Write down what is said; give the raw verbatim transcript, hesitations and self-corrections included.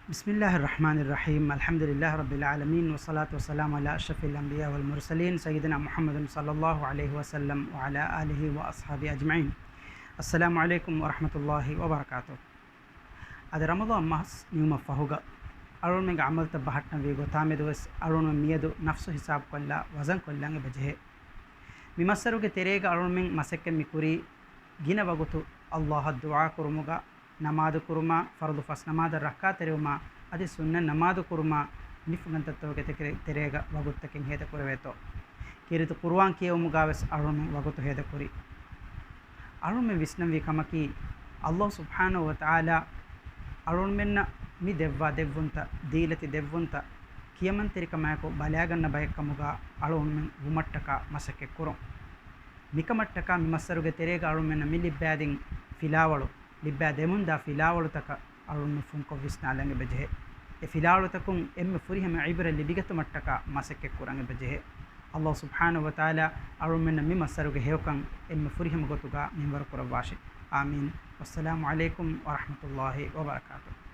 بسم الله الرحمن الرحيم. الحمد لله رب العالمين، والصلاة والسلام على أشرف الأنبياء والمرسلين، سيدنا محمد صلى الله عليه وسلم وعلى آله وأصحابه أجمعين. السلام عليكم ورحمة الله وبركاته. އަދި ރަމަޟާން މަސް ނިމުމަށް ފަހުގަ، އަޅުގަނޑުމެންގެ ޢަމަލުތައް ބަހައްޓަން ވީ ގޮތާމެދުވެސް، އަޅުގަނޑުމެން މިއަދު ނަފްސު ހިސާބުކޮށްލާ ވަޒަންކޮށްލަން އެބަޖެހޭ. މި މައްސަރުގެ ތެރޭގަ އަޅުގަނޑުމެން މަސައްކަތް މި ކުރީ، ގިނަ ވަގުތު ﷲ އަށް ދުޢާ ކުރުމުގަ، ނަމާދު ކުރުމާ، ފަރުޟު ފަސް ނަމާދަށް ރައްކާތެރިވުމާ، އަދި ސުންނަތް ނަމާދު ކުރުމާ، މި ފުނގަންތައްތަކުގެ ތެކެ-، ތެރޭގަ ވަގުތުތަކެއް ހޭދަކުރެވޭތޯ. ކީރިތި ޤުރުއާން ކިޔެވުމުގަވެސް އަޅުގަނޑުމެން ވަގުތު ހޭދަކުރި. އަޅުގަނޑުމެން ވިސްނަންވީ ކަމަކީ، ﷲ ސުބްޙާނަހޫ ވަތަޢާލާ އަޅުގަނޑުމެންނަށް މި ދެއްވާ ދެއްވުންތައް، ދީލަތި ދެއްވުންތައް، ކިޔަމަންތެރިކަމާއެކު ބަލާގަންނަ ބައެއްކަމުގަ އަޅުގަނޑުމެން ވުމަށްޓަކާ މަސައްކަތް ކުރުން. މިކަމަށްޓަކާ މި މައްސަރުގެ ތެރޭގަ އަޅުގަނޑުމެންނަށް މި ލިއްބާދިން ފިލާވަޅު، ލިއްބާ ދެމުންދާ ފިލާވަޅުތަކަށް އަޅުގަނޑުމެން ފުންކޮށް ވިސްނާލަން އެބަޖެހޭ. އެ ފިލާވަޅުތަކުން އެންމެ ފުރިހަމަ ޢިބްރަތް ލިބިގަތުމަށްޓަކާ މަސައްކަތް ކުރަން އެބަޖެހޭ. ﷲ ސުބްޙާނަހޫ ވަތަޢާލާ އަޅުގަނޑުމެންނަށް މި މައްސަރުގެ ހެޔޮކަން އެންމެ ފުރިހަމަ ގޮތުގަ މިންވަރު ކުރައްވާށި. އާމީން. ވައްސަލާމު ޢަލައިކުމް ވަރަޙްމަތުﷲ ވަބަރަކާތުހު.